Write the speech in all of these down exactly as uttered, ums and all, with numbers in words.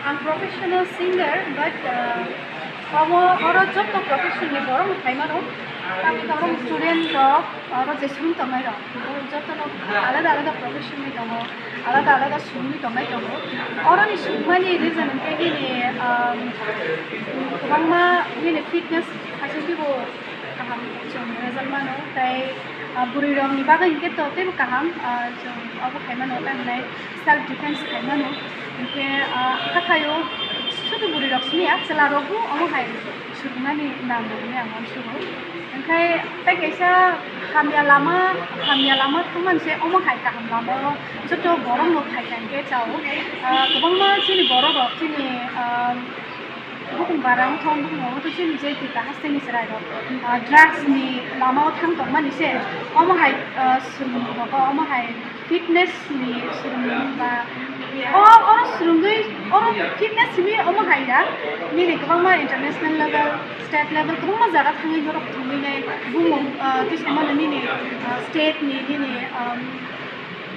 Ang professional singer, but, uh, omo oro joto profession ni borok no khaima rok, tamni oro student rok, oro je sung tongnai rok, joto no alada alada profession ni tongo, alada alada sung ni tongnai tongo. Oro ni sungmani reason hwnkhe nini, um, kwbangma nini fitness khaisa khe bo kaham chwng result mano, tei, ah, bwrwi rok ni bagwi hwnkhe to teibo kaham, ah, chwng obo khai mano, tei hwnai self defense khai mano. Hwnkhe, ah, hakhaio sudu bwrwi rok simi ya, chwla rok bo omo hai surungnani nang bo hwnwi ang uansugo. Hwnkhe tei kaisa hamya lama, hamya lama thangmani se omo hai kaham lama o joto borok no khai kha hwnkhe chao. Ah, kwbangma chini borok rok chini, ah, Bukung barang thong bukung omo to chini je kita hasteni chwrai rok, ah, drugs ni lama o thang tong mani se, omo hai, ah, swrwng rok omo hai fitness ni swrwng ba o oro swrwngwi oro fitness simi omo hai ya nini kwbangma international level, state level kwbangma jaga thangwi norok thangwi nai bumung, ah, twi sai mano nini, ah, state ni nini, um,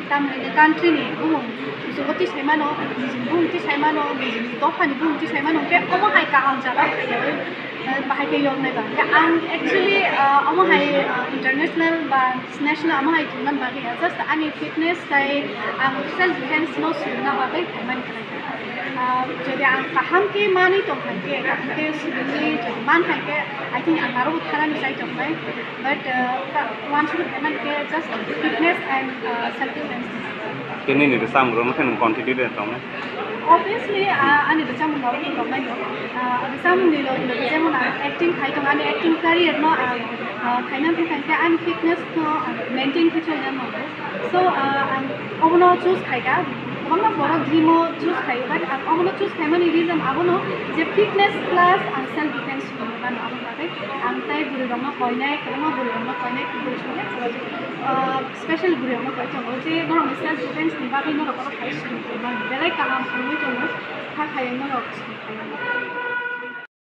Tamni country ni bumung, bisingo twi sai mano, nijini bumung twi sai mano, nijini dopha ni bumung twi sai mano, hwnkhe omo hai kaham jaga, eh, bahai khe yoknai ba. Hwnkhe ang actually, ah, omo hai, ah, international ba national omo hai thwngna bagwi ya, just ani fitness tei ang self defense no swrwngna bagwi phaimani kwlai kha. Ah, jodi ang kaham khe manwi tong hai khe, kaham khe swrwngwi jodi man hai khe, I think ang aro bo thanani chai tong nai. But, uh, ka-, uansukgwi phaimani khe just fitness and, uh, self defense. Tei nini rwchapmung rokno khe nwng continue de tongnai? Obviously, uh, ani rwchapmung rok tongnaino. Uh, rwchapmungni loge loge jemon ang acting khai tongo, ani acting career no ang, uh, khaina thang khe ani fitness no ang maintain khe cholna nango. So, uh, ang obono choose khaikha. Kwbangma borok gym o choose khaio, but ang obono choose khaimani reason abono je fitness plus ang self defense hwnwi mano abo bagwi. Ang tei bwrwi rokno koinai, kwbangma bwrwi rokno koinai, bwrwi songya, ah, special bwrwi rokno koi tongo, je norokni self defense ni bagwi norok oro khai simi tongmani, belai kaham phunugwi tongo, kha khai norok simi tongmani.